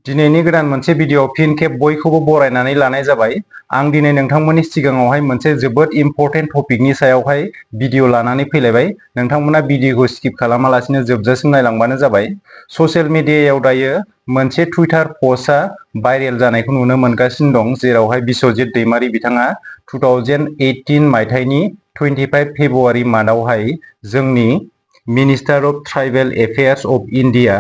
दिनैनि गोदान मोनसे भिडिअ फिन खेब बयखौबो बरायनानै लानाय जाबाय। आं दिनै नोंथांमोननि सिगाङावहाय मोनसे जोबोद इम्परटेन्ट टपिकनि सायावहाय भिडिअ लानानै फैलायबाय। नोंथांमोना भिडिअखौ स्किप खालामालासिनो जोबजासिम नायलांबानो जाबाय। ससियेल मिडियायाव दायो मोनसे टुइटार पस्टआ भाइरेल जानायखौ नुनो मोनगासिनो दं, जेरावहाय बिस्वजित दैमारी बिथाङा 2018 मायथाइनि 25 फेब्रुआरि मान्थआवहाय जोंनि minister of tribal affairs of India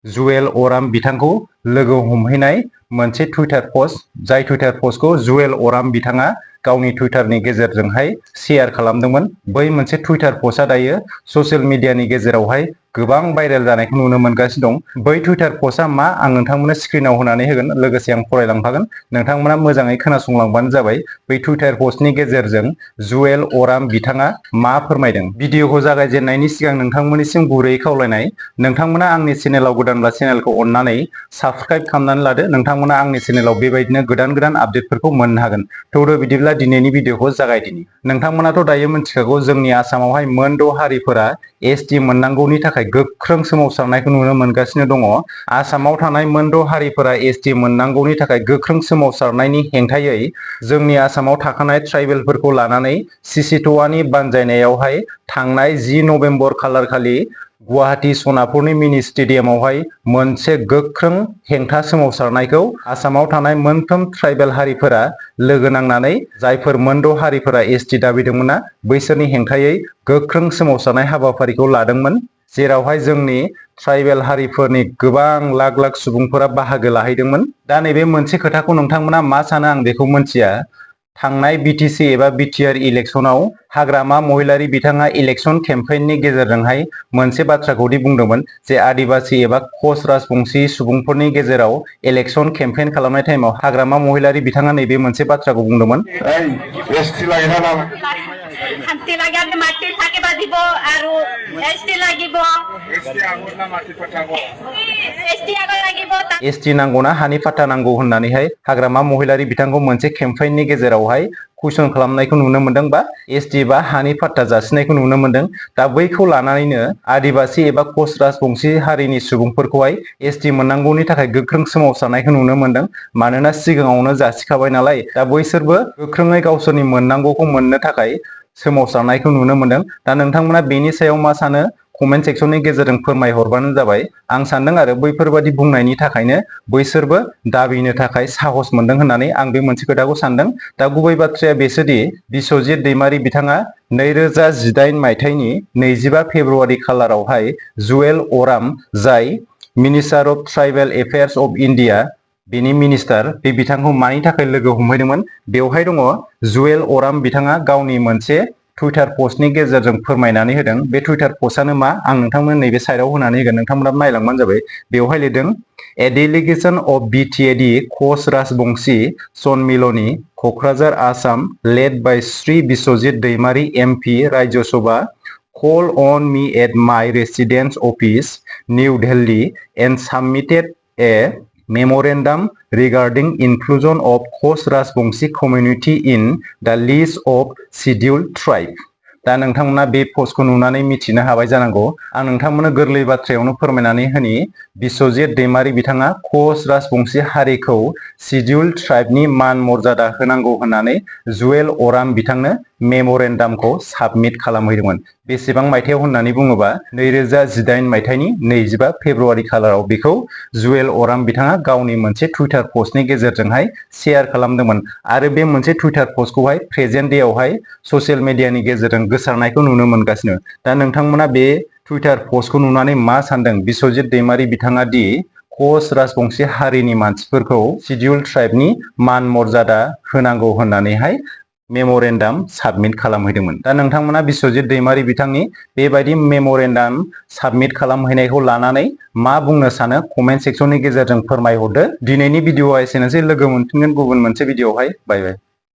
Jual Oram बिथांखौ लोगो हमहैनाय मोनसे टुइटार पस्ट, जाय टुइटार पस्टखौ जुवेल अराम बिथाङा गावनि टुइटारनि गेजेरजोंहाय शेयार खालामदोंमोन। बै मोनसे टुइटार पस्टआ दायो ससियेल मिडियानि गेजेरावहाय गोबां भाइरेल जानायखौ नुनो मोनगासिनो दं। बै टुइटार पस्टआ मा आं नोंथांमोननो स्क्रिनाव होनानै होगोन, लोगोसे आं फरायलांफागोन। नोंथांमोना मोजाङै खोनासंलांबानो जाबाय बै टुइटार पस्टनि गेजेरजों जुवेल अराम बिथाङा मा फोरमायदों। भिडिअखौ जागायजेननायनि सिगां नोंथांमोननिसिम गुरैयै खावलायनाय, नोंथांमोना आंनि चेनेलाव गोदानब्ला चेनेलखौ अननानै साबस्क्राइब खालामनानै लादो। नोंथांमोना आंनि चेनेलाव बेबायदिनो गोदान आपडेटफोरखौ मोननो हागोन। थौदो बिदिब्ला दिनैनि भिडिअखौ जागायदिनि। नोंथांमोनाथ' दायो मिथिखागौ जोंनि आसामावहाय मोन 6 हारिफोरा एसटि मोननांगौनि थाखाय गोख्रों सोमावसारनायखौ नुनो मोनगासिनो दङ। आसामाव थानाय मोन 6 हारिफोरा एसटि मोननांगौनि थाखाय गोख्रों सोमावसारनायनि हेंथायै जोंनि आसामाव थाखानाय ट्राइबेलफोरखौ लानानै सिसिट'वानि बानजायनायावहाय थांनाय 10 नभेम्बर खालारखालि गुवाहाटी सनापुरनि मिनि स्टेडियामावहाय मोनसे गोख्रों हेंथा सोमावसारनायखौ आसामाव थानाय मोनफ्रोम ट्राइबेल हारिफोरा लोगो नांनानै, जायफोर मोन 6 हारिफोरा एसटि दाबिदोंमोनना, बैसोरनि हेंथायै गोख्रों सोमावसारनाय हाबाफारिखौ लादोंमोन, जेरावहाय जोंनि ट्राइबेल हारिफोरनि गोबां लाख सुबुंफोरा बाहागो लाहैदोंमोन। दा नैबे मोनसे खोथाखौ नोंथांमोना मा सानो आं बेखौ मिथिया। थांनाय बिटिसि एबा बिटिआर इलेक्सनाव हाग्रामा महिलारी बिथाङा इलेक्सन केम्पेइननि गेजेरजोंहाय मोनसे बाथ्राखौदि बुंदोंमोन जे आदिबासि एबा कच राजबंशी सुबुंफोरनि गेजेराव इलेक्सन केम्पेइन खालामनाय टाइमाव हाग्रामा महिलारी बिथाङा नैबे मोनसे बाथ्राखौ बुंदोंमन। एसटि नांगौना हानि फाट्टा नांगौ होननानैहाय हाग्रामा महिलारी बिथांखौ मोनसे केम्पेइननि गेजेरावहाय कुइसन खालामनायखौ नुनो मोनदों, बा एसटि बा हानि फाट्टा जासिनायखौ नुनो मोनदों। दा बैखौ लानानैनो आदिबासि एबा कच राजबंशी हारिनि सुबुंफोरखौहाय एसटि मोननांगौनि थाखाय गोख्रों सोमावसारनायखौ नुनो मोनदों। मानोना सिगाङावनो जासिखाबाय नालाय, दा बैसोरबो गोख्रोङै गावसोरनि मोननांगौखौ मोननो थाखाय सोमावसारनायखौ नुनो मोनदों। दा नोंथांमोना बेनि सायाव मा सानो कमेन्ट सेक्सननि गेजेरजों फोरमायहरबानो जाबाय। आं सानदों आरो बैफोरबादि बुंनायनि थाखायनो बैसोरबो दाबिनो थाखाय साहस मोनदों होननानै आं बे मोनसे खोथाखौ सानदों। दा गुबै बाथ्राया बेसोदि बिस्वजित दैमारी बिथाङा 2018 मायथाइनि 25 फेब्रुआरि खालारावहाय जुवेल अराम, जाय minister of tribal affairs of India, बेनि मिनिस्टार, बे बिथांखौ मानि थाखाय लोगो हमहैदोंमोन बेवहाय दङ। जुवेल अराम बिथाङा गावनि मोनसे टुइटार पस्टनि गेजेरजों फोरमायनानै होदों। बे टुइटार पस्टआनो मा आं नोंथांमोन नैबे साइडआव होनानै होगोन, नोंथांमोना नायलांबानो जाबाय। बेवहाय लिरदों, ए डेलिगेशन अफ बिटिएडि कच Rajbanshi सनमिलनी Kokrajhar Assam led by Shri Biswajit Daimary MP Rajya Sabha called on me at my residence office, New Delhi, and submitted a memorandum regarding inclusion of Koch Rajbongshi community in the list of scheduled tribe. दा नोंथांमोना बे पस्टखौ नुनानै मिथिनो हाबाय जानांगौ। आं नोंथांमोननो गोरलै बाथ्रायावनो फोरमायनानै होनि, बिस्वजित दैमारी बिथाङा कच राजबंशी हारिखौ शिड्युल्ड ट्राइबनि मान मर्यादा होनांगौ होननानै जुवेल अराम बिथांनो मेम'रेन्डामखौ साबमिट खालामहैदोंमोन। बेसेबां मायथाइयाव होननानै बुङोबा 2018 मायथाइनि 25 फेब्रुआरि खालाराव बेखौ जुवेल अराम बिथाङा गावनि मोनसे टुइटार पस्टनि गेजेरजोंहाय शेयार खालामदोंमोन। आरो बे मोनसे टुइटार पस्टखौहाय प्रेजेन्ट डेआवहाय ससियेल मिडियानि गेजेरजों गोसारनायखौ नुनो मोनगासिनो। दा नोंथांमोना बे टुइटार पस्टखौ नुनानै मा सानदों? बिस्वजित दैमारी बिथाङा दि कच राजबंशी हारिनि मानसिफोरखौ शिड्युल्ड ट्राइबनि मान मर्यादा होनांगौ होननानैहाय मेम'रेन्डाम साबमिट खालामहैदोंमोन। दा नोंथांमोना बिस्वजित दैमारी बिथांनि बेबायदि मेम'रेन्डाम साबमिट खालामहैनायखौ लानानै मा बुंनो सानो कमेन्ट सेक्सननि गेजेरजों फोरमायहरदो। दिनैनि भिडिअआ एसेनोसै, लोगो मोनफिनगोन गुबुन मोनसे भिडिअआवहाय। बाय बाय।